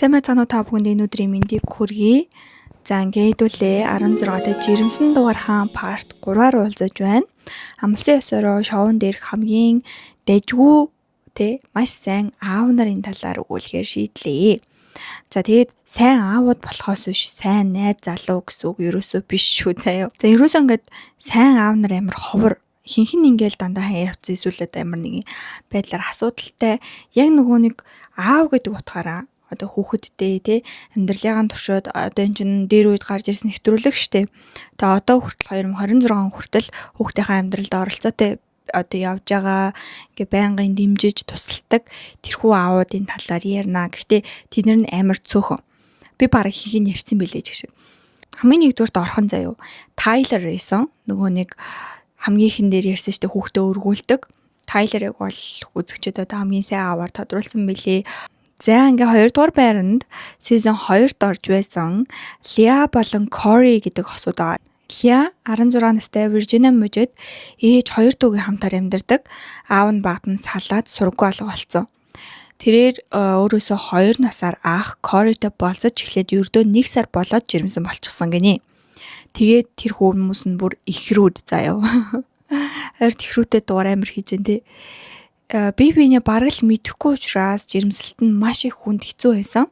Сайн байцгаана уу, та бүхэнд энэ өдрийн мэндийг хүргэе. За, ингээд хэдүүлээ 16 дахь жирэмсэн дугаархан part 3-аар уулзаж байна. Амласан ёсороо шоун дээрх хамгийн дажгүй те маш сайн аав нарын талаар өгүүлэхээр шийдлээ. За, тэгээд сайн аавууд болохоос биш сайн найз залуу гэсэн үг ерөөсөө биш шүү заяа. За, ерөөсөө ингээд сайн аав нар амар ховор, ихэнх нь ингээл дандаа хаяа явцсан, эсвэл одоо амар нэг байдлаар асуудалтай. Яг нөгөө нэг аав гэдэг утгаараа одоо хүүхэдтэй тий амьдралынхаа туршид, одоо энэ чинь дээр үед гарч ирсэн нэвтрүүлэг штэ. Тэгээ одоо хүртэл, 2026 хүртэл хүүхдийнхээ амьдралд оролцоотой одоо явж байгаа, ингээ байнгын дэмжиж тусалдаг тэрхүү аавуудын талаар ярина. Гэхдээ тэд нар нь амар цөөхөн. Би бараг хийх нь ярьсан билээ гэх шиг. Хамгийн нэгдүгээрт орхон заяа. Тайлер байсан. Нөгөө нэг хамгийн ихэн дээр ярьсан штэ, хүүхдээ өргүүлдэг. Тайлерыг бол үзэгчид одоо хамгийн сайн ааваар тодруулсан билээ. За, ингээ хоёрдугаар байранд season 2-т орж байсан Лиа болон Кори гэдэг хосууд байгаа. Лиа 16 настай Виржиниа мужид ээж хоёр дүүгийн хамтаар амьдардаг. Аав нь багад нь салаад сургуу алга болсон. Тэрээр өөрөөсөө 2 насаар ах Коритой болзож эхлээд ердөө 1 сар болоод жирэмсэн болчихсон гинэ. Тэгээд тэр хүмүүс нь бүр ихрүүд заяа. Ойр тэхрүүтэй дугаар амар хийж гэн тий. Бие биенээ бараг л мэдэхгүй учраас жирэмслэлт нь маш их хүнд хэцүү байсан.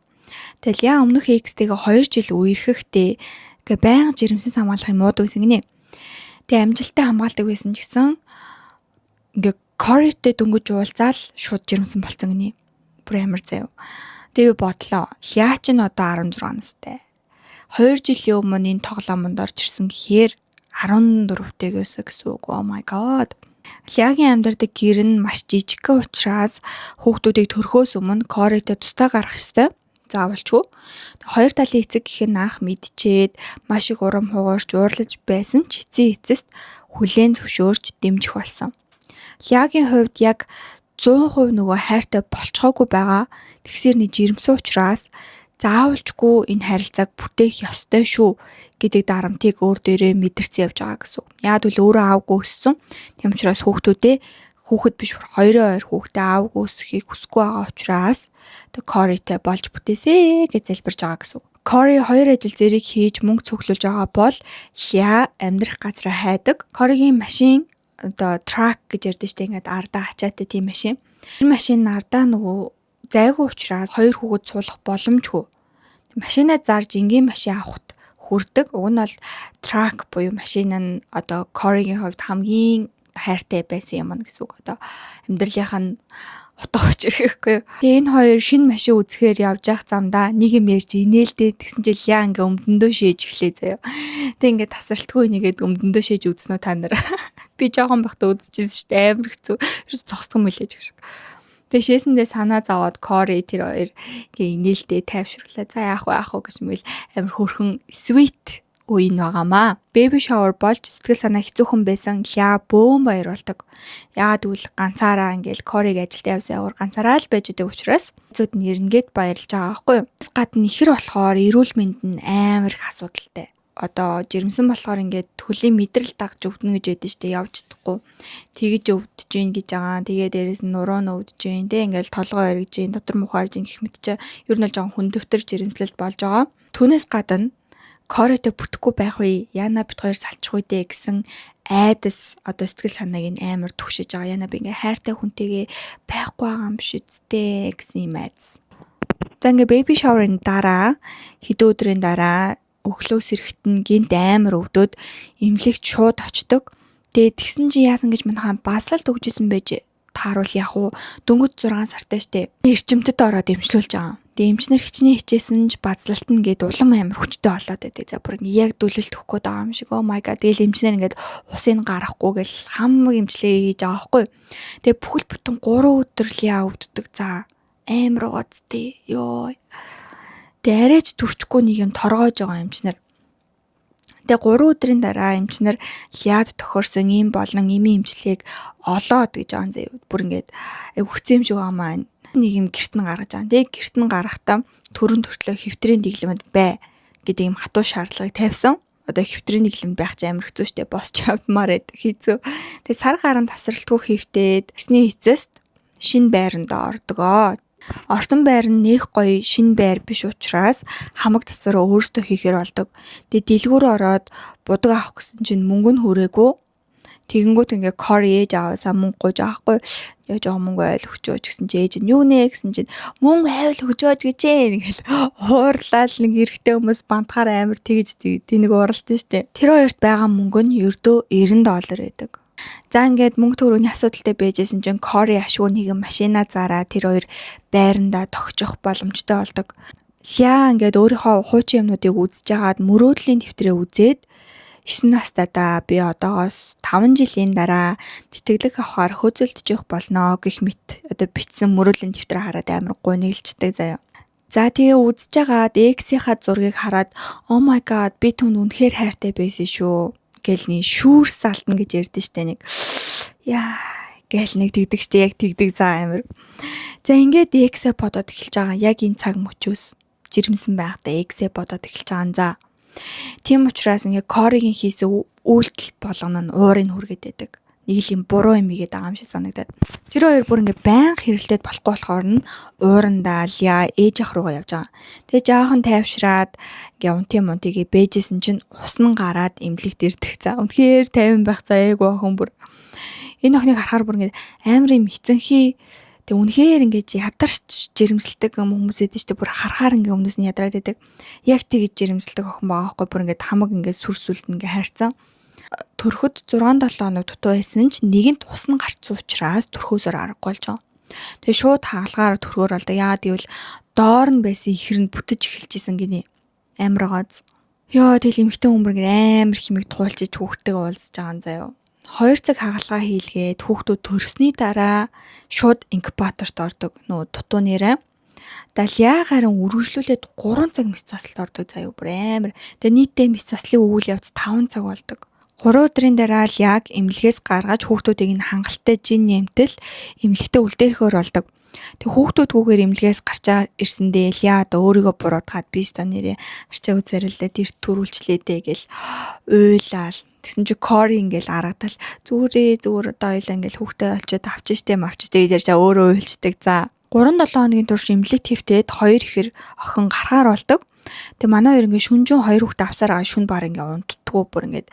Тэгэл яа өмнөх ex тэйгээ 2 жил үерхэхдээ ингээ байнга жирэмсэн хамгаалах юм уудаг гэсэн гинэ. Тэгээ амжилттай хамгаалдаг байсан ч гэсэн ингээ Коритой дөнгөж уулзаал шууд жирэмсэн болсон гинэ. Бүр амар заяа. Тэгээ би бодлоо. Лиа ч нь одоо 16 настай. 2 жилийн өмнө энэ тоглоомонд орж ирсэн гэхээр 14-тэйгээс гэсэн үг. Oh my God. Лиагийн амьдардаг гэр нь маш жижигхэн учраас хүүхдүүдийг төрөхөөс өмнө Коритой тусдаа гаргах ёстой. Заавалчгүй. Хоёр талын эцэг гэх нь анх мэдчээд маш их урам хугарч уурлаж байсан ч эцсийн эцэст хүлээн зөвшөөрч дэмжих болсон. Лиагийн хувьд яг 100% нөгөө хайртай болцохоогүй байгаа. Тэгсээр нэг жирэмсэн учраас заавалчгүй энэ харилцааг бүтээх ёстой шүү гэдэг дарамтыг өөр дээрээ мэдэрсэн явж байгаа гэсэн үг. Яг л өөрөө аавгүй өссөн. Тийм учраас хүүхдүүдээ, хүүхэд биш, хоёрын хоёр хүүхдээ аавгүй өсөхийг хүсэхгүй байгаа учраас тэг Коритой болж бүтээсэй гэж залбирж байгаа гэсэн үг. Кори хоёр ажил зэрэг хийж мөнгө цуглуулж байгаа бол Лиа амьдрах газраа хайдаг. Коригийн машин одоо truck гэж ярьдэн штэ, ингээд ардаа ачаатай тийм машин. Тэр машин ардаа нөгөө зайгүй учраас хоёр хүүхэд суулгах боломжгүй. Машинаа зарж энгийн машин авахт хүрдэг. Уг нь бол truck буюу машин нь одоо Коригийн хувьд хамгийн хайртай байсан юм гэсэн үг. Одоо амьдралынх нь утга учир гэхгүй юу. Тэгээ энэ хоёр шинэ машин үзэхээр явж явах замдаа нэг юм ярьж инээлдээ, тэгсэн чинь Лиа ингээ өмдөндөө шээж эхлэе заяа. Тэг ингээ тасралтгүй нэгээд өмдөндөө шээж үзсэн үү та нар? Би жоохон байхдаа үзчихсэн шүү дээ, амар хэцүү. Ерөөс зогсдох юм билээ гэх шиг. Тэгээ шээсэндээ санаа зовоод Кори тэр хоёр ингээ инээлдээ тайвшруулаа. За, яах вэ, яах вэ гэж мэл амар хөөрхөн sweet үе нь байгаамаа. Baby shower болж сэтгэл санаа хэцүүхэн байсан Лиа бөөн баяр болдог. Яагаад гэвэл ганцаараа ингээл Кориг ажилд явсан яваар ганцаараа л байж идэг учраас зүуд нь ирнгээд баярлж байгаа байхгүй юу. Гадна ихэр болохоор эрүүл мэнд нь амар их асуудалтай. Одоо жирэмсэн болохоор ингээд хөлийн мэдрэл дагж өвдөнө гэж байдаг штэ, явж чадахгүй. Тэгэж өвдөж гин гэж байгаа. Тэгээ дээрэс нь нуруу нь өвдөж гин. Тэ ингээл толгой эргэж гин, дотор мухаарж гин гэх мэт чи ер нь л жоохон хүндөвтөр жирэмслэлт болж байгаа. Түүнээс гадна Коритой бүтэхгүй байх үе, яана бит хоёр салчих үе дээ гэсэн айдас одоо сэтгэл санааг нь амар түгшиж байгаа. Яана би ингээ хайртай хүнтэйгээ байхгүй байгаа юм биш үсттэй гэсэн юм айдас. За, ингээ baby shower-ын дараа хэдэн өдрийн дараа өглөө сэрэхт нь гинт амар өвдөд эмнэлэгт шууд очдог. Тэгээд тэгсэн чинь яасан гэж манайхан баслалт өгч исэн байж тааруул яг уу дөнгөж 6 сартай штэ. Эрчимтэд ороод эмчлүүлж байгаа. Тэгээ эмчнэр хичнээн хичээсэн ч базлалт нь гээд улам амар хүчтэй болоод байдаг. За, бүр ингээ яг дүлэлт өгөх гээд байгаа юм шиг. Oh my God. Тэгэл эмчнэр ингээд усыг гаргахгүй гэл хамаг эмчлээ хийж байгаа байхгүй. Тэгээ бүхэл бүтэн 3 өдөр Лиа өвддөг. За, амар угаацтэй. Йоо. Тэгээ арайч төрчихгүй нэг юм торгоож байгаа эмчнэр. Тэгээ 3 өдрийн дараа эмчнэр Лиад тохиорсон ийм болон эмийн эмчилгээг олоод гэж байгаа юм заяа. Бүр ингээд айгу хэцүү юм шиг байгаа маа. Нэг юм гэрт нь гаргаж байгаа. Тэгээ гэрт нь гарахдаа төрөн төртлөө хэвтрийн дэглэмэд бай гэдэг юм хатуу шаардлагыг тавьсан. Одоо хэвтрийн дэглэмд байх чи амар хэцүү штэ, босч явмаар байдаг, хэцүү. Тэгээ сар гарan тасралтгүй хэвтээд гэсний эцэст шинэ байранд ордгоо. Орсон байр нь нэх гоё шинэ байр биш учраас хамаг засвараа өөртөө хийхээр болдог. Тэгээ дэлгүүр ороод будаг авах гэсэн чинь мөнгө нь хүрээгүй. Тэгэнгүүт ингээ Кори ээж аваасаа мөнгө гуйж авахгүй. Яа, жоо мөнгө айл өгчөөч гэсэн чи ээж нь юу нэ гэсэн чинь мөнгө айл өгчөөч гэжээ гэл уурлал. Нэг эрэгтэй хүмүүс бантахаар амар тэгж тэнэг ууралтай штэ. Тэр хоёрт байгаа мөнгө нь ердөө 90 доллар байдаг. За, ингээд мөнгө төгрөгийн асуудалтай байжсэн чинь Кори ашгүй нэгэн машина зараа тэр хоёр байрандаа тогтчих боломжтой болдог. Ля ингээд өөрийнхөө хуучин юмнуудыг үзэж хагаад мөрөөдлийн дэвтрээ үзээд 9 настайдаа би одоогоос 5 жилийн дараа тэтгэлэг авахаар хөөцөлдөж явах болно гэх мэт одоо бичсэн мөрөөдлийн дэвтрээ хараад амар гуниглчдаг заяа. За, тэгээ үзэж хагаад ex ийнхаа зургийг хараад "Oh my God, би түнд үнэхээр хайртай байсан шүү" гэл нэг шүүрс алтна гэж ярьдэн штэ, нэг яа гэл нэг тэгдэг штэ, яг тэгдэг за амар. За, ингээд ex ээ бодоод эхэлж байгаа. Яг энэ цаг мөчөөс жирэмсэн байхдаа ex ээ бодоод эхэлж байгаа юм за. Тийм учраас ингээ Коригийн хийсэн үйлдэл болгоно нь уурыг хүргээд байдаг. Нэг л юм буруу юм игээд байгаа юм шиг санагдаад. Тэр хоёр бүр ингээ байнга хэрэлдээд болохгүй болохоор нь уурандаа Ля ээж ах руугаа явж байгаа. Тэгээ жаахан тайвшраад ингээ унтын мунтыгээ бэжсэн чинь ус нь гараад эмнэлэгт ирдэг. За, үнэхээр тайван байх заяагүй охин бүр. Энэ охиныг харахаар бүр ингээ амар юм эцэнхий. Тэг үнэхээр ингэж ядарч жирэмсэлдэг юм хүмүүс эдэн штэ, бүр харахаар ингээ өмнөөс нь ядраад байдаг. Яг тэгэж жирэмсэлдэг охин байгаа байхгүй, бүр ингээ хамаг ингээ сүр сүлд ингээ хайрцан. Төрөхөд 6 7 хоног дутуу байсан ч нэгэнт ус нь гарцсан учраас төрхөөсөр аргагүй болж байгаа. Тэгээ шууд хагалгаар төрхөөр болдог. Яагаад гэвэл доор нь байсан ихэр нь бүтэж эхэлж исэн гинэ. Амар гоц. Йоо, тэгэл эмэгтэй хүмүүс ингээ амар химиг туулчиж хүүхдтэйгээ уулзж байгаа юм заяо. 2 цаг хагалгаа хийлгээд хүүхдүүд төрсний дараа шууд инкубаторт ордог, нөгөө дутуу нэрээ. Даля харин үргэлжлүүлээд 3 цаг мэс заслалт ордог заяа, бүр амар. Тэгээ нийтдээ мэс заслын үйл явц 5 цаг болдог. 3 өдрийн дараа л яг эмнэлгээс гаргаж хүүхдүүдийг нь хангалттай жин нэмтэл эмнэлэгтээ үлдээхээр болдог. Тэг хүүхдүүдгүйгээр эмнэлгээс гарчаа ирсэндээ Ля одоо өөрийгөө буруутгаад би ч нэрээ арчаа үзэрэлээ тэр төрүүлчлээ дээ гэл уйлаал. Тэгсэн чи Кори ингээл аргадал зүгээрээ зүгээр одоо хоёлаа ингээл хүүхдээ олчоод авчиж штэ мавчиж гэж ярьж өөрөө уйлчдаг. За, 3 7 хоногийн турш эмнэлэг твтээд хоёр ихэр охин гарахаар болдог. Тэг манай хоёр ингээ шүнжэн хоёр хүүхдээ авсаар байгаа, шүн баг ингээ унтдгүү, бүр ингээд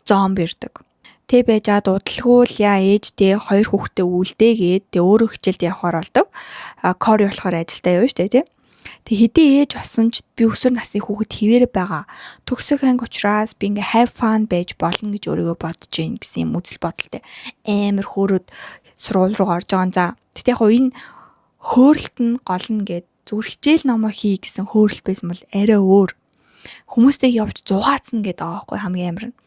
зомби ирдэг. Тэ байжгаад удалгүй л яа ээжтэй хоёр хүүхдээ үлдээгээд тэг өөрөө хичээлд явахаар болдог. А Кори болохоор ажилдаа явна штэ, тий. Тэг хэдий ээж болсон ч би өсвөр насны хүүхэд хэвээр байгаа. Төгсөх анги учраас би ингээ have fun байж болно гэж өөрийгөө бодож гин гэсэн юм үзэл бодолтой. Амар хөөрөөд сургууль руу орж байгаа юм за. Тэгтээ яг энэ хөөрөлт нь гол нь гээд зүгээр хичээл номоо хий гэсэн хөөрөлт байсан бол арай өөр. Хүмүүстэй явж зугаацна гэдэг байгаа байхгүй, хамгийн амар нь.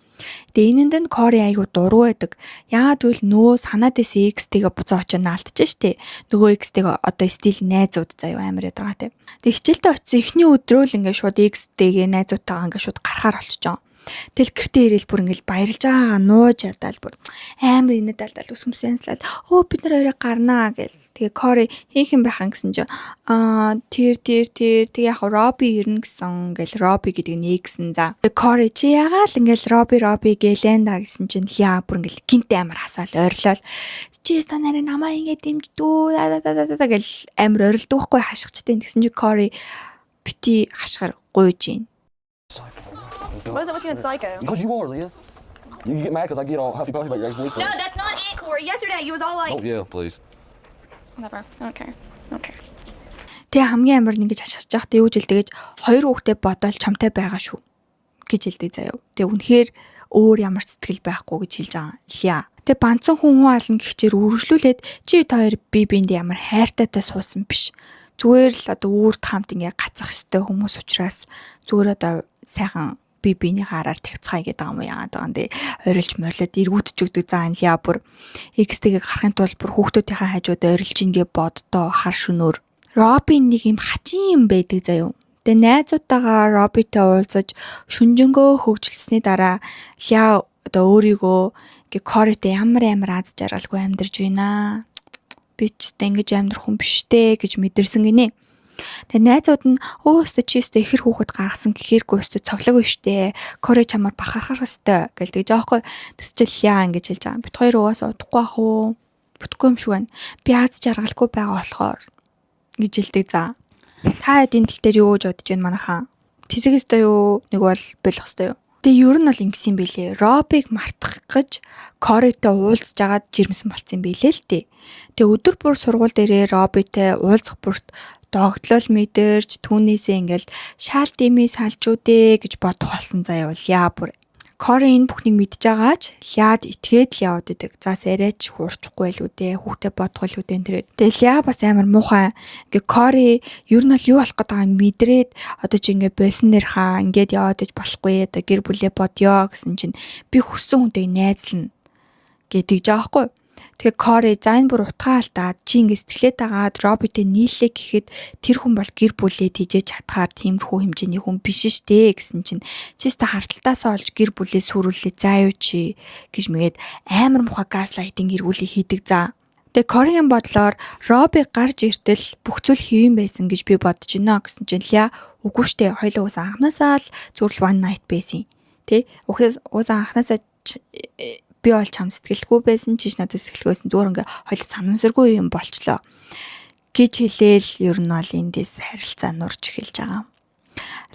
Тэгээ энэнд нь Кори айгу дургу байдаг. Яагаад гэвэл нөгөө санаад байсан ex тэйгээ буцаа очиж наалтж штэ. Нөгөө ex тэйгээ одоо still найзууд заяа, амар ядаргаатай. Тэгээ хичээлдээ очисон эхний өдрөө л ингээ шууд ex тэйгээ найзуудтайгаа ингээ шууд гарахаар болчихж байгаа. Тэгэл гэртээ ирээл бүр ингээл баярлж байгаагаа нууж ядаал бүр амар инээд алдаал ус хүмсээ янзлал өө бид нар хоёроо гарнаа гэл. Тэгээ Кори хин хин байхan гэсэн чинь аа тэр тэр тэр тэг яг Роби ирнэ гэсэн гэл, Роби гэдэг нь гэсэн за. Тэгээ Кори чи ягаал ингээл Роби Роби гэлэн да гэсэн чинь Ля бүр ингээл гинт амар хасаал ойрлол чи ста нараа намаа ингээд дэмждүү да да да да гэл амар орилдог хгүй хашгичтай. Тэгсэн чи Кори бити хашгаар гуйж гин. What is it with you and Psycho? Because you are, Leah. You get mad because I get all huffy puffy about your ex-boyfriend. No, that's not it, Corey. Yesterday you was all like, Oh yeah, please. Whatever. I don't care. I don't care. Тэгээ хамгийн амар нь ингэж хашгирч байхдаа юу гэж хэлдэг гэж хоёр хүүхдээ бодоол чамтай байгаа шүү гэж хэлдэг заяа. Тэгээ үнэхээр өөр ямар ч сэтгэл байхгүй гэж хэлж байгаа. Ля. Тэгээ банцсан хүн хүн ална гихчээр үргэлжлүүлээд чи бид хоёр би биэндээ ямар хайртайтай суусан биш. Зүгээр л одоо үүрд хамт ингээ гацах ёстой хүмүүс учраас зүгээр одоо сайхан би биенийхээ араар тавьцгаая гэдэг юм уу, яагаад байгаа юм бэ? Орилж морилоод эргүүтж өгдөг. За, энэ Ля бүр ex тэйгээ гарахын тулд бүр хүүхдүүдийнхээ хажууд орилж ингээ боддоо хар шөнөөр. Робин нэг юм хачин юм байдаг заяо. Тэгээ найзуудтайгаа Робитой уулзаж шүнжэнгөө хөгжилсөний дараа Ля одоо өөрийгөө ингээ Коритой ямар амар аз жаргалгүй амьдарч байна. Би ч одоо ингэж амьдрах хүн биш дээ гэж мэдэрсэн гинэ. Тэгээ найзууд нь өө өстө чи өстө ихэр хүүхэд гаргасан гэхээргүй өстө цоглог биш дээ. Кори чамаар бахархах өстө гэл тэгж аахгүй. Тэсчил яа ингэж хэлж байгаа. Бит хоёр угаасаа удахгүй ах уу? Бүтэхгүй юм шиг байна. Би аз жаргалгүй байгаа болохоор гэж хэлдэг за. Та хэдийн тал дээр юу гэж бодож байна манайхаа? Тэсэх ёстой юу? Нэг бол болох ёстой юу? Тэгээ ер нь бол ингэсэн юм билээ. Робиг мартах гэж Коритой уулзж агаад жирэмсэн болцсон юм билээ л дээ. Тэгээ өдөр бүр сургууль дээрээ Робитэй уулзах бүрт догтлол мэдэрч түүнээсээ ингээл шаал димээ салжуу дээ гэж бодох болсон заяа. Яа бүр Кори энэ бүхнийг мэдж байгаа ч Ляад итгээд л яваад идэг. За арайч хуурчихгүй байлгүй дээ. Хүүхдээ бодох байлгүй дээ энэ. Тэгээ Ля бас амар муухай. Ингээ Кори ер нь бол юу болох гээд байгааг мэдрээд одоо чи ингээ болсон нэр хаа ингээд яваад иж болохгүй, одоо гэр бүлээ бодёо гэсэн чинь би хүссэн хүнтэй найзлна гэдэг жаа байхгүй. Тэгээ Кори за энэ бүр утгаа алдаад чи ингэ сэтгэлээд агаад Робитэй нийллээ гэхэд тэр хүн бол гэр бүлээ тэжээж чадхаар тиймэрхүү хэмжээний хүн биш штэ гэсэн чинь чи өстө хардталтаасаа олж гэр бүлээ сүрүүлээ заа юу чи гэж мэгээд амар муухай gaslighting эргүүлээ хийдэг за. Тэгээ Коригийн бодлоор Роби гарч иртэл бүх зүйл хэвэн байсан гэж би бодож байна гэсэн чинь Ля үгүй штэ, хоёлоо ус анханасаа л зүгээр л one night байсан. Тэ уусаа анханасаа би бол чам сэтгэлгүй байсан, чиш надад сэтгэлгүй байсан, зүгээр ингээ хоёул санамсаргүй юм болчлоо гэж хэлээл ер нь бол эндээс харилцаа нурж эхэлж байгаа.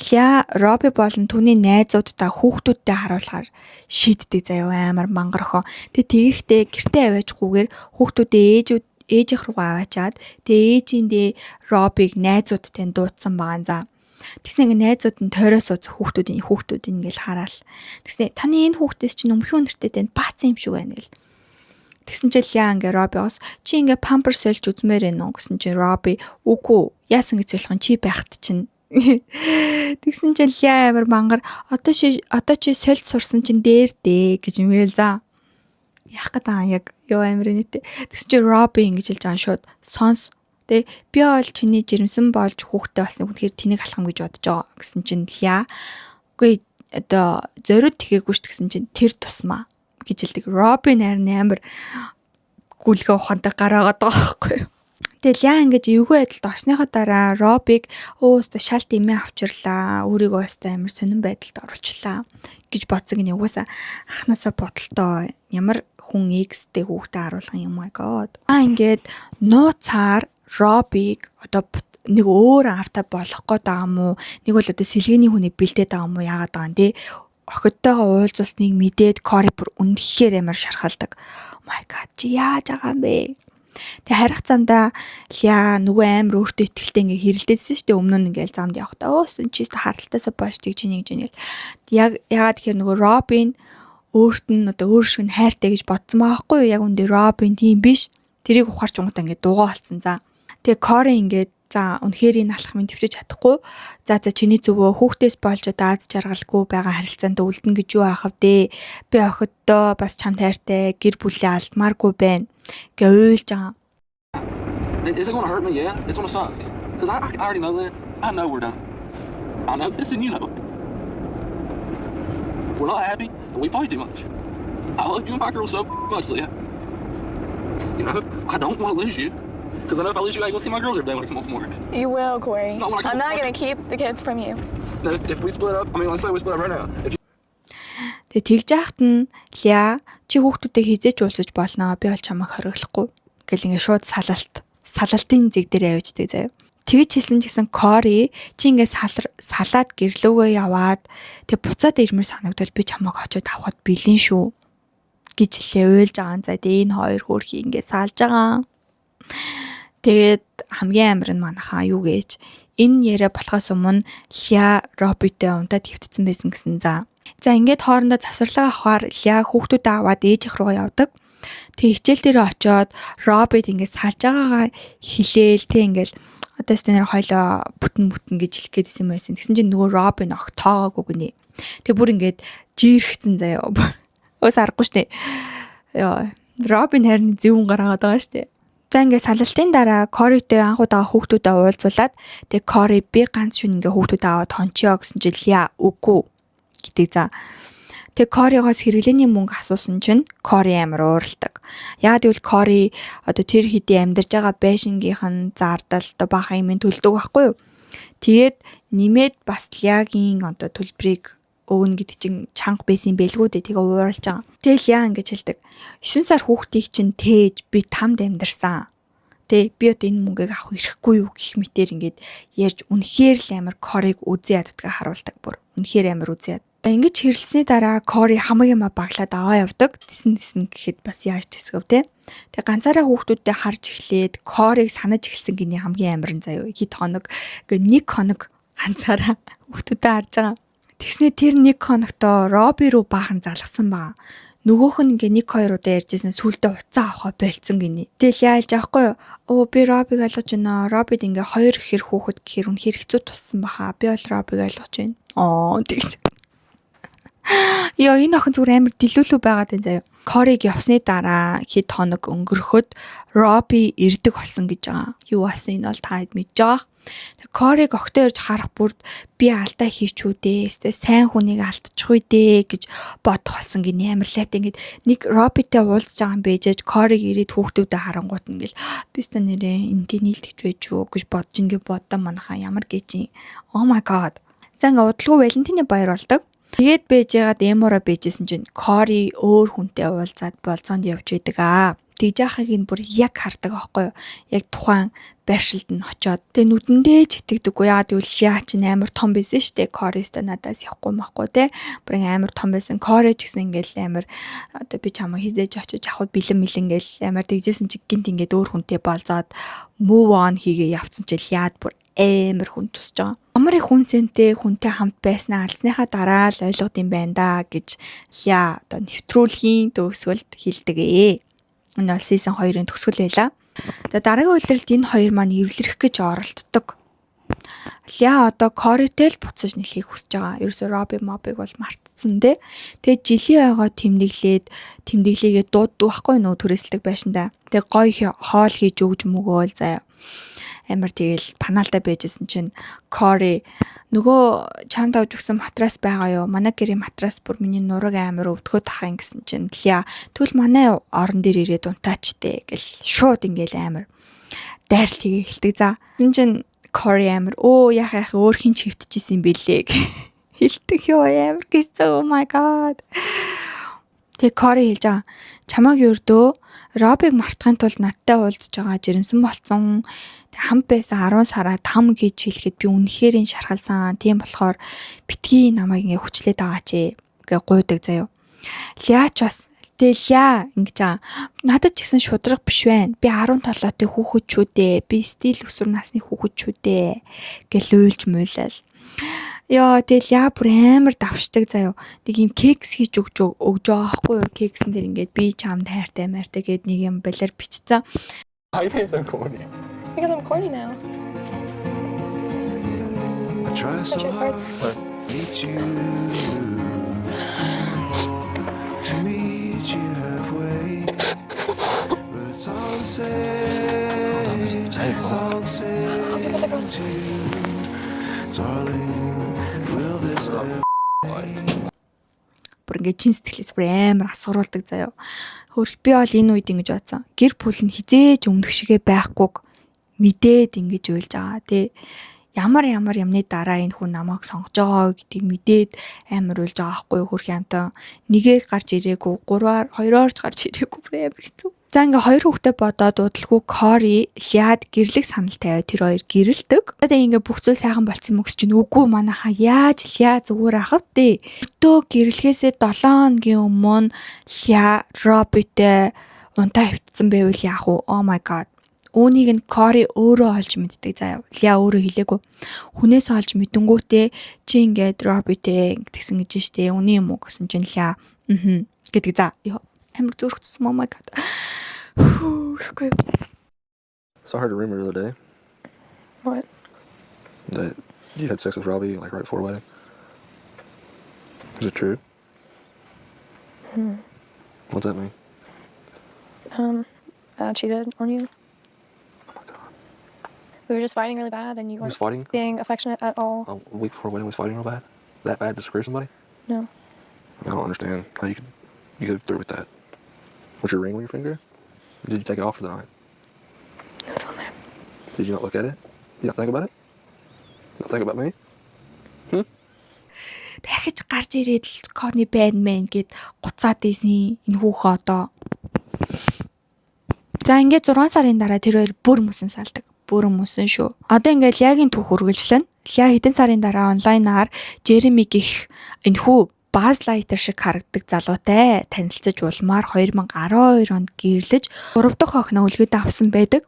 Ля Роби болон түүний найзуудтай хүүхдүүдтэй харуулахаар шийддэг заяа, амар мангар охин. Тэгээ тэгэхдээ гэртээ аваачгүйгээр хүүхдүүдээ ээжүүд ээжийнх рүүгээ аваачаад тэгээ ээжиндээ Робиг найзуудтай дуудсан байгаа за. Тэгснэ ингээ найзууд нь тойроо сууц хүүхдүүдийн ингээл хараал. Тэгснэ таны энэ хүүхдээс чинь өмхий өнөртэй танд баацсан юм шиг байна гэл. Тэгсэн чинь Ля ингээ Робигоос чи ингээ пампер сольж үзмээр байна уу гэсэн чинь Роби үгүй, яасан гэж солих нь чи байхад чинь. Тэгсэн чинь Ля амар мангар одоо чи сольж сурсан чинь дээр дээ гэж юмэл за. Яах гээд байгаа яг ёо амар нийтээ. Тэгсэн чинь Роби ингэж хэлж байгаа шууд сонс. Тэ би бол чиний жирэмсэн болж хүүхдтэй болсон үнэхээр тэнэг алах юм гэж бодож байгаа гэсэн чинь Ля үгүй, одоо зориуд тэгээгүй ш гэсэн чинь тэр тусмаа гэж хэлдэг. Робин харин амар гүлгээ ухаантай гараагаад байгаа байхгүй юу. Тэгээ Ля ингэж эвгүй байдалд орсныхоо дараа Робиг өөстө шал дэмээ авчирлаа. Өөрийгөө өстө амар сонин байдалд оруулчлаа гэж бодсон гинэ. Угаасаа анханасаа бодолтой ямар хүн ex-тэй хүүхдээ харуулах юм, my god. Аа ингээд нууцаар Робиг одоо нэг өөр аавтай болох гээд байгаа юм уу? Нэг бол одоо сэлгээний хүнийг бэлдээд байгаа юм уу? Яагаад байгаа юм те? Охидтойгоо уулзуулсныг мэдээд Кори бүр үнэхээр амар шархалдаг. Oh my god, чи яаж байгаа юм бэ? Тэгээ харих замдаа Ля нөгөө амар өөртөө итгэлтэй ингээ хэрэлдээдсэн шүү дээ. Өмнө нь ингээл замд явахдаа өөсөн чи хардталтаасаа болж тэгж нэг жинэл. Яг ягаад тэгэхээр нөгөө Робин өөрт нь одоо өөр шиг нь хайртай гэж бодсон байгаа хгүй юу? Яг үндэ Робин тийм биш. Тэрийг ухаарч унгатаа ингээ дуугаа олцсон за. Тэгээ Кори ингээд за үнэхээр энэ алхмыг төвчөж чадахгүй. За за чиний зөвөө, хүүхдээс болж одоо аз жаргалгүй байгаа харилцаанд үлдэнэ гэж юу аах вэ? Би охиддоо бас чамд хайртай, гэр бүлээ алдмааргүй байна гэ уйлж байгаа. Is it gonna hurt me? Yeah, it's gonna suck. Cause I already know that. I know we're done. I know this and you know it. We're not happy and we fight too much. I love you and my girl so much, Leah. I don't want to lose you. Because I know if I lose you, I ain't gonna see my girls every day when I come home from work. You will, Corey. Not when I come I'm not home from gonna keep the kids from you. Now, if we split up, I mean, let's say we split up right now. If you Тэгээ тэгж яхад нь Ля чи хүүхдүүдээ хизээч уулзаж болно. Би бол чамайг хориглохгүй гэл ингээ шууд салалтын зэг дээр авчдаг заяа. Тэгж хэлсэн ч гэсэн Кори чи ингээ салаад гэрлүүгээ яваад тэг буцаад ирмэр санагдвал би чамайг очиод авахд бэлэн шүү гэж хэлээ уйлж байгаа. За тэгээ энэ хоёр хөөрхий ингээ салж байгаа. Тэгээд хамгийн амар нь манайхаа юу гэж энэ яриа болохоос өмнө Ля Робитэй унтаад хэвтсэн байсан гэсэн за. За ингээд хоорондоо завсарлага авахаар Ля хүүхдүүдээ аваад ээжийнх рүүгээ явдаг. Тэг хичээл дээрээ очиод Робит ингээд салж байгаагаа хилээл тэг ингээд одоо стенер хойлоо бүтэн бүтэн гэж хэлэх гээдсэн юм байсан. Тэгсэн чинь нөгөө Робин огт тоогоогүй гинэ. Тэг бүр ингээд жирэхцэн заяа. Өөс аргагүй штэ. Йоо, Робин харин зөвүүн гаргаад байгаа штэ. За ингээд салалтын дараа Коритэй анх удаага хүүхдүүдэд уулзуулаад тэг Кори би ганц шүн ингээ хүүхдүүдэд аваад хончио гэсэн чинь Ля үгүй гэдэг за. Тэг Коригоос хэрэглээний мөнгө асуусан чинь Кори амар ууралдаг. Яг гэвэл Кори одоо тэр хэдий амьдарч байгаа байшингийнх нь зардал одоо баахан юм төлдөг байхгүй юу? Тэгээд нэмээд бас Лягийн одоо төлбөрийг өгнө гэдэг чинь чанга байсан бэлгүү дээ. Тэгээ ууралж байгаа. Тэгэл яа ингэж хэлдэг. 9 сар хүүхдийг чинь тээж би тамд амьдарсан. Тэ, би одоо энэ мөнгийг авах эрхгүй юу гэх мэтэр ингээд ярьж, үнэхээр л амар Кориг үзэн яддгаа харуулдаг бүр. Үнэхээр амар үзэн яд. Ингэж хэрэлсний дараа Кори хамаг юма баглаад аваа явдаг. Тэсэн тэсэн гэхэд бас яаж тэсгэв те. Тэгээ ганцаараа хүүхдүүдтэй харж эхлээд Кориг санаж эхэлсэн гинэ, хамгийн амар нь заяа. Хэд хоног гэ нэг хоног ганцаараа хүүхдүүдтэй харж байгаа. Тэгснээ тэр нэг хоногтоо Роби руу баахан залгасан байгаа. Нөгөөх нь ингээ нэг хоёр удаа ярьжсэн, сүулдэ утсаа авахаа болцсон гинэ. Тэгэл яалж аахгүй юу? Оо, би Робиг ойлгож байна. Робид ингээ хоёр ихэр хүүхэд гэхэр үнэхээр хэцүү туссан баха. Би бол Робиг ойлгож байна. Аа, тэгж. Йоо, энэ охин зүгээр амар delulu байгаад байна заяа. Кориг явсны дараа хэд хоног өнгөрөхөд Роби ирдэг болсон гэж байгаа. Юу басан, энэ бол та хэд мэдж байгаа. Тэг Кориг огтоо ирж харах бүрд би алдаа хийчүү дээ. Эсвэл сайн хүнийг алдчихгүй дээ гэж бодох болсон гинэ, амар лайт ингээд нэг Робитэй уулзж байгаа юм бэжэж, Кориг ирээд хүүхдүүдэд харангуут ингээл би өстө нэрээ энтэй нийлдэж байж юу гэж бодож ингээ боддоо манайхаа ямар гэж. Oh my God. За, ингээ удалгүй Валентины баяр болдог. Тэгээд байж байгаад Эморо байжсэн чинь Кори өөр хүнтэй уулзаад болзоонд явж байдаг аа. Тэгж яахыг нь бүр яг хардаг аахгүй юу? Яг тухайн байршилд нь очиод. Тэгээ нүдэндээ ч итгэдэггүй. Яагаад гэвэл Ля чинь амар том байсан шүү дээ. Кори өстө надаас явахгүй махгүй те. Бүр ингээ амар том байсан. Кори ч гэсэн ингээл амар одоо би чамайг хизээж очиж авахд бэлэн мэлэн гэл амар тэгжсэн чи гинт ингээд өөр хүнтэй болзоод move on хийгээ явцсан чи Ляад бүр амар хүн тусч байгаа. Амар их хүн цэнтэй хүнтэй хамт байснаа алдсныхаа дараа л ойлгод юм байна да гэж Ля одоо нэвтрүүлгийн төгсгөлд хэлдэг ээ. Энэ бол season 2-ын төгсгөл байлаа. За, дараагийн улиралд энэ хоёр маань эвлэрэх гэж оролддог. Ля одоо Коритэй л буцаж нэлхийг хүсэж байгаа. Ерөөсөө Роби Мобиг бол мартцсан те. Тэгээд жилийн ойгоо тэмдэглээд, тэмдэглээгээ дууддаг байхгүй нөө түрээсэлдэг байшинда. Тэгээ гоё хоол хийж өгж мөгөөл заяа. Амар тэгэл панаалтай байжсэн чинь Кори нөгөө чамд авч өгсөн матрас байгаа юу? Манай гэрийн матрас бүр миний нураг амар өвдгөө тах юм гэсэн чинь Ля тэгвэл манай орон дээр ирээд унтаач те гэл шууд ингээл амар дайралт хийгээ эхэлдэг. За, энэ чинь Кори амар өө яах яах өөр хин ч хэвтчихсэн юм бэлээ хэлдэг ёо, амар гэсэн, oh my God. Тэгээ Кори хэлж байгаа. Чамааг ердөө Робиг мартахын тулд надтай уулзж байгаа жирэмсэн болцсон. Тэг хамт байсан 10 сараа там гэж хэлэхэд би үнэхээр ин шархалсан. Тийм болохоор битгий намайг ингээ хүчлээд байгаа ч гэ гуйдаг заяо. Ляач бас тэгээ Ля ингэж байгаа. Надад ч гэсэн шудраг биш байна. Би 10 толгойтой хүүхэд шүү дээ. Би still өсвөр насны хүүхэд шүү дээ гэл уйлж муйлал. Йоо, тэгэл яа бүр амар давшдаг заяо. Нэг юм кекс хийж өгч байгаа байхгүй юу? Кексэн дээр ингээд би чамд хайртай мартай гэд нэг юм балиар бичсэн. Why are you being so corny? Because I'm corny now. I try so Such a hard to meet you, to meet you halfway, but it's all the same. It's all the same Pick up the girls. to you, darling. Will this ever? Бүр ингээд чин сэтгэлээс бүр амар асгаруулдаг заяо. Хөр би бол энэ үед ингэж бодсон. Гэр бүл нь хизээж өмнөх шигээ байхгүйг мэдээд ингэж уйлж байгаа тий. Ямар ямар юмны дараа энэ хүн намайг сонгож байгаа гэдгийг мэдээд амар уйлж байгаа байхгүй юу, хөрх янтан. Нэгээр гарч ирээгүй, гурваар, хоёроор ч гарч ирээгүй, бүр амар хэцүү. За, ингээ хоёр хүүхдээ бодоод удалгүй Кори Ляад гэрлэх санал тавиад тэр хоёр гэрэлдэг. Тэгээ ингээ бүх зүйл сайхан болцсон мөкс чинь үгүй, манайхаа яаж Ля зүгээр ах вэ? Өртөө гэрлэхээсээ 7 хоногийн өмнө Ля Робитэй унтаа хөвтсөн байвал яах вэ? Oh my God. Үүнийг нь Кори өөрөө олж мэддэг заяа. Ля өөрөө хэлээгүй. Хүнээс олж мэдэнгүүтээ чи ингээд Робитэй тэгсэн гэж штэ. Үний юм уу гэсэн чинь Ля мм гэдэг за. Ёо, амар зүрх тусам, oh my God. Хөхгүй. So I heard a rumor the other day What? that you had sex with Robbie like right before wedding. Is it true? What's that mean? I cheated on you. Oh my God. We were just fighting really bad, and you We was weren't fighting being affectionate at all. a week before wedding. Was fighting real bad. That bad to screw somebody? No. I don't understand how you could you go through with that. Was your ring on your finger? Did you take it off for the night? It's on there. Did you not look at it? You not think about it? Not think about me? Дахиж гарч ирээд л Корни байна мэн гэд гуцаад ийсэн энэ хүүхээ одоо. За, ингээд 6 сарын дараа тэр хоёр бүр мөсөн салдаг. Бүр мөсөн шүү. Одоо ингээд Лиагийн түүх үргэлжлэнэ. Лиа хэдэн сарын дараа онлайнаар Жереми гэх энэхүү Buzz Lightyear шиг харагдаг залуутай танилцаж, улмаар 2012 онд гэрлэж, 3 дахь охиноо өлгөөдөө авсан байдаг.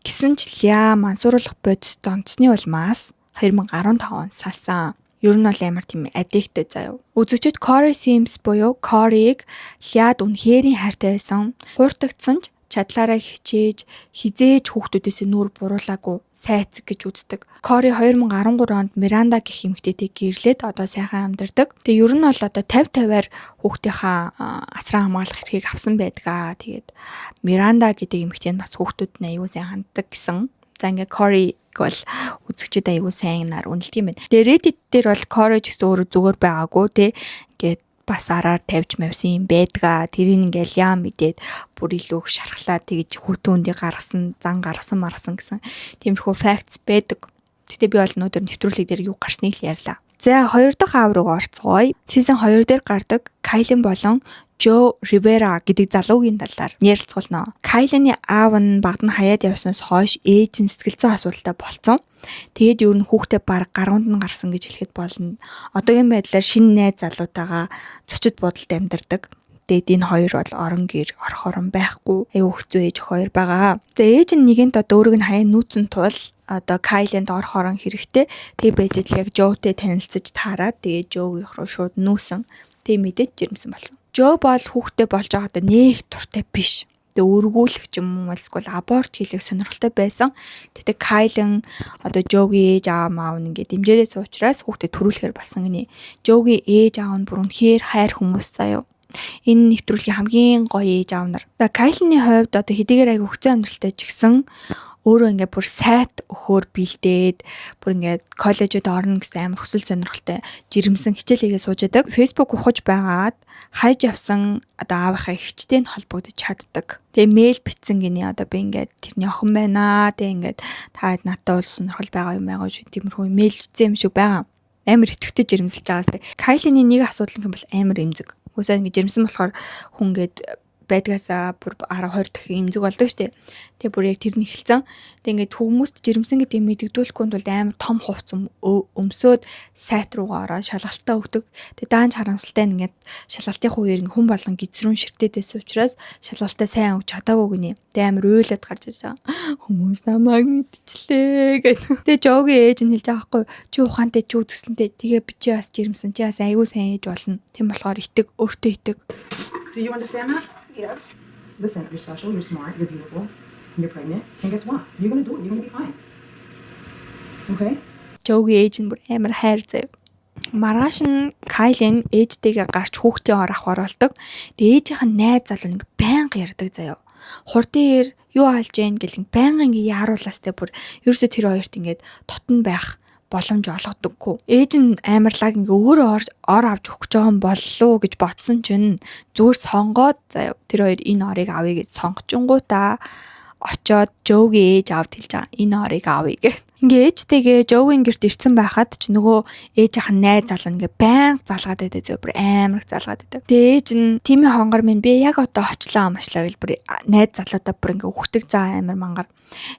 Гэсэн ч Лиа мансууруулах бодис донтсны улмаас 2015 онд салсан. Ер нь бол амар тийм addicted заяа. Үзэгчид Corey Sims буюу Corey-г Лиад үнэхэрийн хайртай байсан. Хууртагдсан ч чадлаараа хичээж, хэзээ ч хүүхдүүдээс нүүр буруулаагүй сайцэг гэж үздэг. Кори 2013 онд Миранда гэх эмэгтэйтэй гэрлээд одоо сайхан амьдардаг. Тэгээ ер нь бол одоо 50 50-аар хүүхдийнхаа асран хамгаалах эрхийг авсан байдаг аа. Тэгээд Миранда гэдэг эмэгтэй нь бас хүүхдүүд нь аюу сайн ханддаг гэсэн. За, ингээ Кори бол үзэгчид аюу сайнаар үнэлдэг юм байна. Тэгээ Reddit дээр бол Кори ч гэсэн өөрөө зүгээр байгаагүй те. Ингээд бас араар тавьж мавсан юм байдгаа. Тэрийг ингээл яа мэдээд бүр илүү их шархлаа, тэгж хүйтэн үндий гаргасан, зан гаргасан маргасан гэсэн тиймэрхүү facts байдаг. Гэтэ би бол өнөөдөр нэвтрүүлэг дээр юу гарсныг л ярьлаа. За, хоёр дахь аав руу орцгоё. Season 2 дээр гардаг Кайлин болон Жо Ривера гэдэг залуугийн талаар ярилцуулна. Кайлины аав нь багад нь хаяад явснаас хойш ээж нь сэтгэл зүйн асуудалтай болцсон. Тэгээд ер нь хүүхдээ баг гаргуунд нь гарсан гэж хэлэхэд болно. Одоогийн байдлаар шинэ найз залуутайгаа зочид буудалд амьдардаг. Тэгээд энэ хоёр бол орон гэр орох орон байхгүй. Аюу хэцүү ээж хоёр байгаа. За, ээж нь нэгэнт одоо өөрийг нь хаяа нүүцэн тул одоо Кайлинд орох орон хэрэгтэй. Тэг байж л яг Жоутэй танилцаж таарад, тэгээд Жоугийнх руу шууд нүүсэн. Тэг мэдээж жирэмсэн болсон. Жо бол хүүхдээ болж байгаадаа нэх дуртай биш. Тэгээ өргүүлэх ч юм уу эсвэл аборт хийх сонирхолтой байсан. Тэгтээ Кайлен одоо Жогийн ээж аав маав нь ингээд дэмжээдээс учраас хүүхдээ төрүүлэхээр болсон гинэ. Жогийн ээж аав нь бүр үнэхээр хайр хүмүүс заяа. Энэ нэвтрүүлгийн хамгийн гоё ээж аав нар. За, Кайлны хувьд одоо хэдийгээр аяг өгцөн амьдралтай ч гэсэн өөрөө ингээд бүр SAT өгөхөөр бэлдээд, бүр ингээд коллежид орно гэсэн амар хүсэл сонирхолтой жирэмсэн хичээл хийгээ сууж яадаг. Facebook ухаж байгаад хайж явсан одоо аавынхаа эгчтэй нь холбогдож чаддаг. Тэгээ мэйл бичсэн гинэ, одоо би ингээд тэрний охин байна. Тэгээ ингээд та надтай уулзах сонирхол байгаа юм байгаа ч тиймэрхүү мэйл бичсэн юм шиг байгаа. Амар идэвхтэй жирэмсэлж байгаас тэ. Кайлины нэг асуудал юм бол амар эмзэг. Үгүйсээ ингээд жирэмсэн болохоор хүн ингээд байдгаасаа бүр 10 20 дахин эмзэг болдог штэ. Тэгээ бүр яг тэр нь эхэлсэн. Тэгээ ингээд хүмүүст жирэмсэн гэдгийг мэдэгдүүлэхгүй тулд амар том хувцас өмсөөд сайт руугаа ороод шалгалтаа өгдөг. Тэгээ даанч харамсалтай нь ингээд шалгалтын үеэр хүн болгон гизрүүн ширтээдээс учраас шалгалтаа сайн өгч чадаагүй гинэ. Тэгээ амар уйлаад гарч ирж байгаа. Хүмүүс намайг мэдчлээ гэдэг. Тэгээ Жогийн ээж нь хэлж байгаа байхгүй, чи ухаантай, чи үзэсгэлэнтэй, тэгээ би чи бас жирэмсэн, чи бас аюу сайн ээж болно. Тийм болохоор итэг, өөртөө итэг. Do you understand that? Yeah. Listen, you're special, you're smart, you're beautiful, and you're pregnant. And guess what? You're gonna do it. You're gonna be fine. Okay? Жогийн ээж нь бүр амар хайр заяа. Маргааш нь Кайлин ээжтэйгээ гарч хүүхдээ ор авахар болдог. Тэгээ ээжийнх нь найз залуу нэг байнга ярьдаг заяа. Хурдан ир юу алж гин гэл байнга ингээ яаруулаастай, бүр ерөөсө тэр хоёрт ингээд дотн байх боломж олгодоггүй. Ээж нь амарлаг ингээ өөрөө ор авч өгч байгаа юм боллоо гэж бодсон чинь зүгээр сонгоод заяа, тэр хоёр энэ орыг авъя гэж сонгочингуудаа очоод Жоугийн ээж аавд хэлж байгаа. Энэ орыг авъя гэх. Ингээ ээжтэйгээ Жоугийн гэрт ирсэн байхад ч нөгөө ээжийнх нь найз залуу ингээ байнга залгаад байдаг зөө, бүр амар их залгаад байдаг. Тэгээ ээж нь "Тими хонгор минь, би яг одоо очлоо амашлаа" гэл бүр найз залуудаа бүр ингээ үхдэг заа, амар мангар.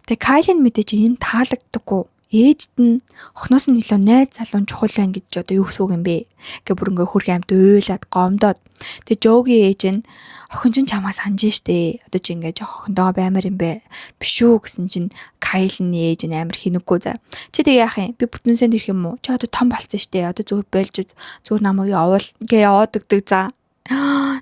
Тэгээ Кайлин мэдээж энэ таалагддаггүй, ээжд нь охиноос нь илүү найз залуу чухал байна гэж одоо юу гэсэн үг юм бэ гэ бүр ингээ хөрх амт уйлаад гомдоод. Тэгээ Жогийн ээж нь "Охин чинь чамаа санаж штэ, одоо чи ингээ жоох охиндоо баймар юм бэ биш үү" гэсэн чинь Кайлны ээж нь амар хинэггүй за, "Чи тэг яах юм, би бүтэн сайн ирэх юм уу? Чи одоо том болцсон штэ, одоо зүгээр болж зүгээр намайг явуул" гэ яваад өгдөг за.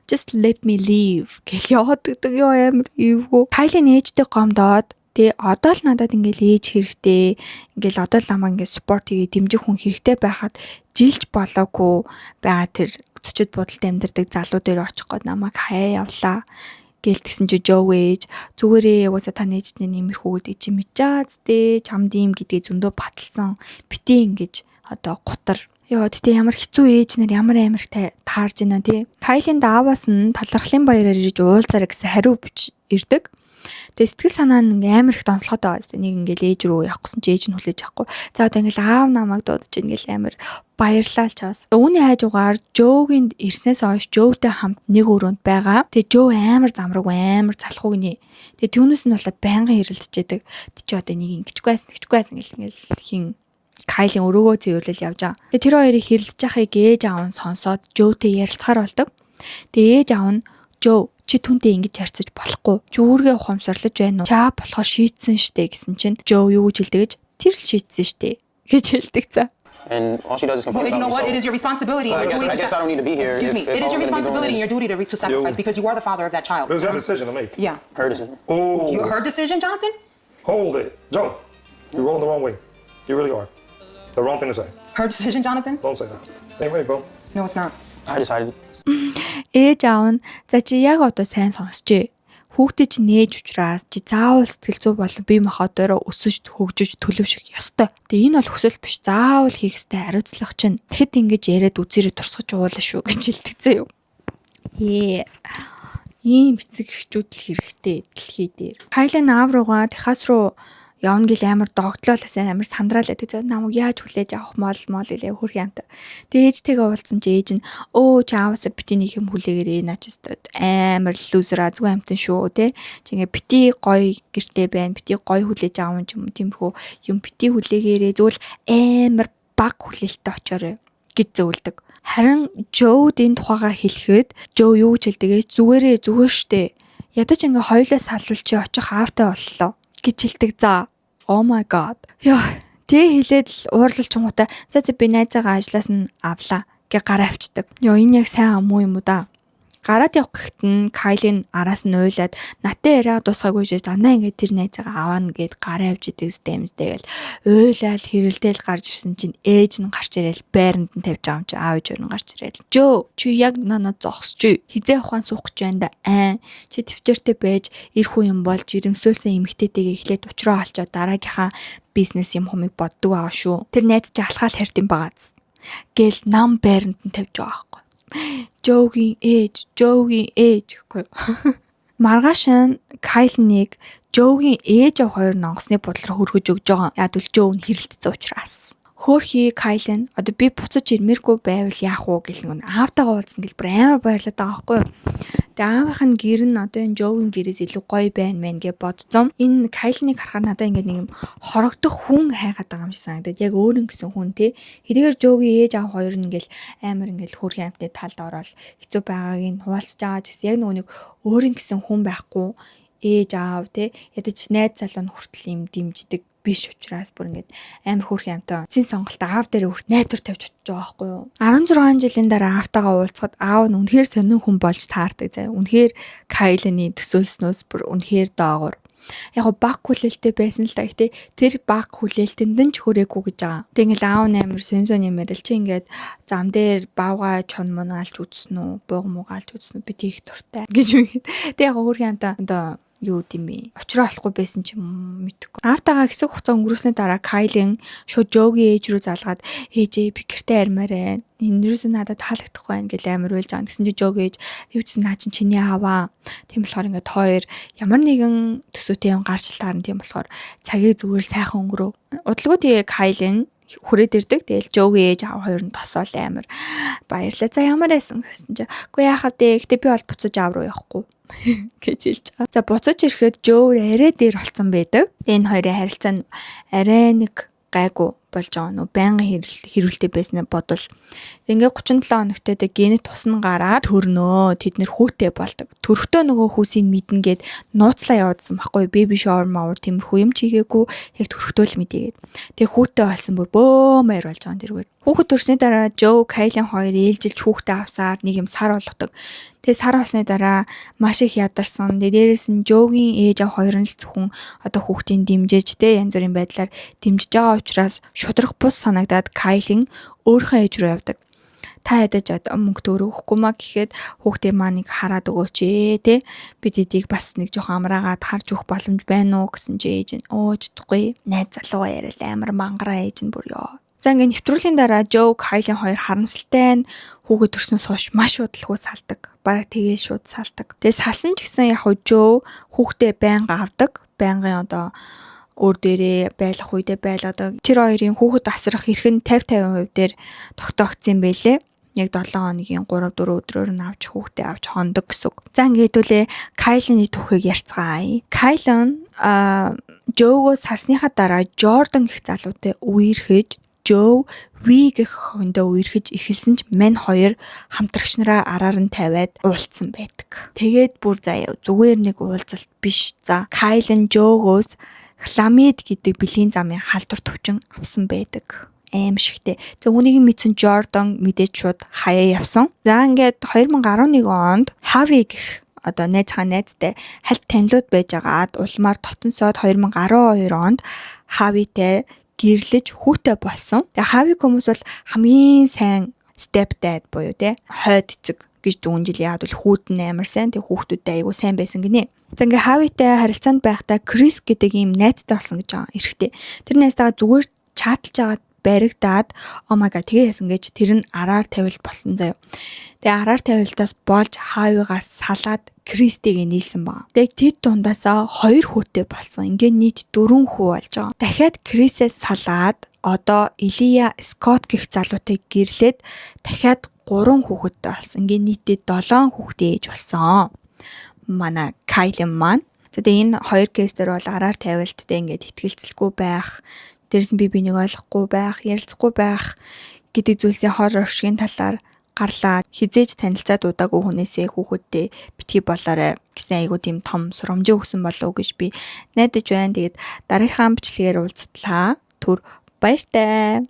"Just let me leave" гэл яваад өгдөг ёо, амар эвгүй. Кайлын ээжтэй гомдоод, тэгээ одоо л надад ингээл ээж хэрэгтэй. Ингээл одоо л намайг ингээд support хийгээ дэмжих хүн хэрэгтэй байхад жилж болоогүй байгаа тэр зочид буудалд амьдардаг залуу дээр очих гээд намайг хаяа явлаа гэл тэгсэн чи Жоо ээж "Зүгээрээ, угаасаа таны ээжний нэмэрхүү гэдгийг чи мэдж байгаа зү, чамд ийм гэдгийг зөндөө баталсан, бити ингэж одоо гутар." Йоо, тэгтээ ямар хэцүү, ээж нар ямар амар таарж байна тий. Кайлин ааваас нь талархлын баяраар ирж уулзаарай гэсэн хариу бич ирдэг. Тэгээ сэтгэл санаа нь ингээ амар их донслогод байгаа юм. Нэг ингээл ээж рүү явах гэсэн чи ээж нь хүлээж авахгүй. За, одоо ингээл аав намайг дуудаж, ингээл амар баярлалаа л чаас. Үүний хажуугаар Жоугийн ирснээс хойш Жоутай хамт нэг өрөөнд байгаа. Тэгээ Жоо амар замраг, амар залхуу гинэ. Тэгээ түүнээс нь болоод байнгын хэрэлдэж. Тэг чи одоо нэг ингэчгүй байсан, тэгчгүй байсан гэл ингээл хин Кайлийн өрөөгөө цэвэрлэл явж байгаа. Тэгээ тэр хоёрыг хэрэлдэж байхыг ээж аав нь сонсоод Жоутэй ярилцахаар болдог. Тэгээ ээж аав нь: "Жоо, чи түүнтэй ингэж харьцаж болохгүй. Чи үүргээ ухамсарлаж байна уу? Чаа болохоор шийдсэн штэ" гэсэн чинь Жоо юу гэж хэлдэг гэж, "Тэр л шийдсэн штэ" гэж хэлдэг за. And all she does is complain Well, you about know me. what? So It is your responsibility I and your guess, duty I to guess I don't need to be here. Excuse me. If It is all your we're gonna be doing responsibility and is your duty to sacrifice because you are the father of that child. It was your decision to make. Yeah. Her decision. Oh, You, her decision, Jonathan? Hold it. Joe, you're rolling the wrong way. You really are. The wrong thing to say. Her decision, Jonathan? Don't say that. Ain't right, bro. No, it's not. I decided. Ээж аав нь: "За, чи яг одоо сайн сонсчээ. Хүүхдээ чи нээж учраас чи заавал сэтгэл зүй болон бие махбодороо өсөж хөгжиж төлөвшөх ёстой. Тэгээ энэ бол хүсэл биш. Заавал хийх ёстой хариуцлага чинь. Тэгэхэд ингэж яриад үзээрэй, турсгаж уулаа шүү" гэж хэлдэг зөө юу. Ээ. Ийм эцэг эхчүүд л хэрэгтэй дэлхий дээр. Кайлын аав руугаа Техас руу явна гэл амар догтлоо, сайн амар сандраал байдаг. За, намайг яаж хүлээж авах мол мол гэлээ хөрх юмтай. Тэгээ ээжтэйгээ уулзсан чи ээж нь: "Өө, чи ааваасаа бити нэг юм хүлээгээрээ, наа чи өстой амар loser азгүй амтан шүү те. Чи ингээ бити гоё гэрте байна. Бити гоё хүлээж аав юм тиймэрхүү юм бити хүлээгээрээ, зүгээр л амар баг хүлээлттэй очоорой" гэж зөвлөдөг. Харин Жоуд энэ тухайгаа хэлэхэд Жоо юу гэж хэлдэг ээ? "Зүгээрээ, зүгээр штэ. Ядаж ингээ хоёулаа салвал чи очих аавтай боллоо" гэж хэлдэг за. Oh my God. Йоо, тэгээ хэлээд л уурлалчингуудаа "За за, би найзаагаа ажлаас нь авлаа" гэ гараа авчдаг. Йоо, энэ яг сайн ам уу юм уу да? Гараад явах гэхэд нь Кайлийн араас нь уйлаад натаа яриа дуусгаагүй шээ, дандаа ингээд тэр найзаагаа аваана гэд гараа явж идэг стэм стэй гэл уйлал хэрэлдээл гарч ирсэн чинь ээж нь гарч ирээл байранд нь тавьж байгаа юм чи, аав ээж өөр нь гарч ирээл: "Жөө, чи яг нана зогсож хизээ ухаан суух гэж байна да аа? Чи төвчээртэй байж ир хүн юм болж жирэмслүүлсэн эмэгтэйтэйгээ эхлээд учраа олчоод дараагийнхаа бизнес юм хумыг боддог байгаа шүү. Тэр найз чи алхаал харт юм багаз" гэл нам байранд нь тавьж байгаа байхгүй. Жоугийн ээж, Жоугийн ээж гэхгүй. Маргааш нь Кайлныг Жоугийн ээж аав хоёр нонгосны буудлаар хөргөж өгж байгаа. Яг л Жоу нь хэрэлдсэн учраас. Хөөхий Кайлен одоо би буцаж ирмээргүй байвал яах уу гэл нэг аавтайгаа уулзсан гэл бүр амар баярлаад байгаа байхгүй юу. Тэгээ аавынх нь гэр нь одоо энэ Жоугийн гэрээс илүү гоё байна мэн гэж бодцсон. Энэ Кайлныг харахаар надад ингээд нэг юм хорогдох хүн хайгаад байгаа юм шиг санагдаад, яг өөр ингэсэн хүн те. Хэдийгээр Жоугийн ээж аав хоёр нь ингээл амар ингээл хөөрхөн амтны талд ороод хэцүү байгааг нь хуваалцаж байгаа ч гэсэн яг нөгөө нэг өөр ингэсэн хүн байхгүй, ээж аав те, ядаж найз залуу нь хүртэл юм дэмждэг биш учраас бүр ингээд амар хөөрхөн амтаа эцсийн сонголт аав дээр хүрт найдвар тавьж очиж байгаа байхгүй юу. 16 жилийн дараа аавтайгаа уулзахад аав нь үнэхээр сонин хүн болж таардаг заяа. Үнэхээр Кайлны төсөөлснөөс бүр үнэхээр доогуур. Яг го баг хүлээлттэй байсан л та. Гэтэ тэр баг хүлээлтэнд нь ч хүрээгүй гэж байгаа. Тэг ингээл аав нь амар сон сон юм ярил чи, ингээд зам дээр баавга чон мун алж үзсэн үү? Бууг мууг алж үзсэн үү? Би тийх дуртай гэж үгээд. Тэг яг хөөрхөн амтаа одоо юу гэм бэ? Учраа олохгүй байсан ч юм мэдэхгүй. Аавтайгаа хэсэг хугацаа өнгөрөөсний дараа Кайлин шууд Жоугийн ээж рүү залгаад: "Ээжээ, би гэртээ армаар байна. Энэ юусэн надад таалагдахгүй байна" гэл амар уйлж байгаа. Тэгсэн чи Жоугийн ээж юу ч наа чин чиний ааваа. Тийм болохоор ингээд хоёр ямар нэгэн төсөөтэй юм гарч таарна. Тийм болохоор цагийг зүгээр сайхан өнгөрөө. Удалгүй тэгээ Кайлин хүрээд ирдэг. Тэгэл Жоугийн ээж аав хоёр нь тосоол амар баярлаа. За, ямар байсан гэсэн чи, "Үгүй, яхав дээ. Гэтэ би бол буцаж аав руу явахгүй" гэж хэлж байгаа. За, буцаж ирэхэд Жоо арай дээр болцсон байдаг. Энэ хоёрын харилцаа нь арай нэг гайгүй болж байгаа нөө байнгын хэрүүлтэй байснаа бодвол. Ингээ 37 хоногтой тэг генет тус нь гараад төрнөө, тэд нэр хүүтэй болдог. Төрөхдөө нөгөө хүүсийг мэднэ гэд нууцлаа явуулсан байхгүй, baby shower мавар тиймэрхүү юм чигээгүй, яг төрөхдөө л мэдээгээд. Тэг хүүтэй болсон, бүр бөөм баяр болж байгаа тэргээр. Хүүхэд төрсний дараа Жо, Кайлин хоёр ээлжилж хүүхдээ авсаар нэг юм сар болгодог. Тэгээ сар болсны дараа маш их ядарсан. Тэгээ дээрээс нь Жогийн ээж аав хоёр нь л зөвхөн одоо хүүхдийн дэмжиж те, янз бүрийн байдлаар дэмжиж байгаа учраас шудрах бус санагдаад Кайлин өөрийнхөө ээж рүү явдаг. Та ядаж одоо мөнгө төгрөг өгөхгүй маа гэхэд хүүхдээ маа нэг хараад өгөөч ээ те, бид эдийг бас нэг жоохон амраагаад харж өгөх боломж байна уу гэсэн чи ээж нь өө чадахгүй, найз залуугаа яриад амар мангараа, ээж нь бүр ёо. За, ингээд нэвтрүүлгийн дараа Joe, Kylie хоёр харамсалтай нь хүүхэд төрснөөс хойш маш удалгүй салдаг. Бараг тэгээл шууд салдаг. Тэгээ салсан ч гэсэн яг хуу Joe хүүхдээ байнга авдаг. Байнгын одоо өөр дээрээ байлах үедээ байлгадаг. Тэр хоёрын хүүхэд асрах эрх нь 50 50% дээр тогтоогдсон юм байлээ. Яг 7 хоногийн 3 4 өдрөөр нь авч, хүүхдээ авч хондог гэсэн үг. За, ингээд хэдүүлээ Кайлины түүхийг ярьцгаая. Кайлин Жоугоо салсныхаа дараа Jordan гэх залуутай үерхэж, Joe V гэх охиндоо үерхэж эхэлсэн ч мань хоёр хамтрагч нараа араар нь тавиад уулзсан байдаг. Тэгээд бүр заяа, зүгээр нэг уулзалт биш. За, Кайлин Joe-гоос хламид гэдэг бэлгийн замын халдвар төвчин авсан байдаг, аимшигтэй. За, үүнийг мэдсэн Jordan мэдээж шууд хаяа явсан. За, ингээд 2011 онд Хави гэх одоо найзхаа найзтай хальт танилуд байжгаад улмаар дотонсоод 2012 онд Хавитай гэрлэж хүүтэй болсон. Тэгээ Хави хүмүүс бол хамгийн сайн step dad буюу те хойд эцэг гэж дүгнжил. Яг бол хүүд нь амар сайн, тэг хүүхдүүдтэй айгүй сайн байсан гинэ. За, ингээ Хавитай харилцаанд байхдаа Крис гэдэг ийм найзтай болсон гэж байгаа эрэгтэй. Тэр найзтайгаа зүгээр чаталж байгаа баригдаад, oh my god, тэгээ яасан гэж тэр нь араар тавилт болсон заяа. Тэгээ араар тавилтаас болж Хавигаас салаад Кристигээ нийлсэн байгаа. Тэгээ тэд дундаасаа хоёр хүүтэй болсон. Ингээ нийт дөрвөн хүү болж байгаа. Дахиад Крисээс салаад одоо Илия Скотт гэх залуутай гэрлээд дахиад гурван хүүхэдтэй болсон. Ингээ нийтдээ долоон хүүхдээ ээж болсон. Манай Кайлин маань. Тэгээ энэ хоёр case дээр бол араар тавилттай ингээд итгэлцэлгүй байх, дээрс нь би бинийг ойлгохгүй байх, ярилцахгүй байх гэдэг зүйлсийн хор оршигийн талаар гарлаа. Хэзээ ч танилцаад удаагүй хүнээсээ хүүхэдтэй битгий болоорой гэсэн айгуу тийм том сурамжийн өгсөн болов уу гэж би найдаж байна. Тэгээд дараагийнхаа бичлэгээр уулзтлаа. Түр баяртай.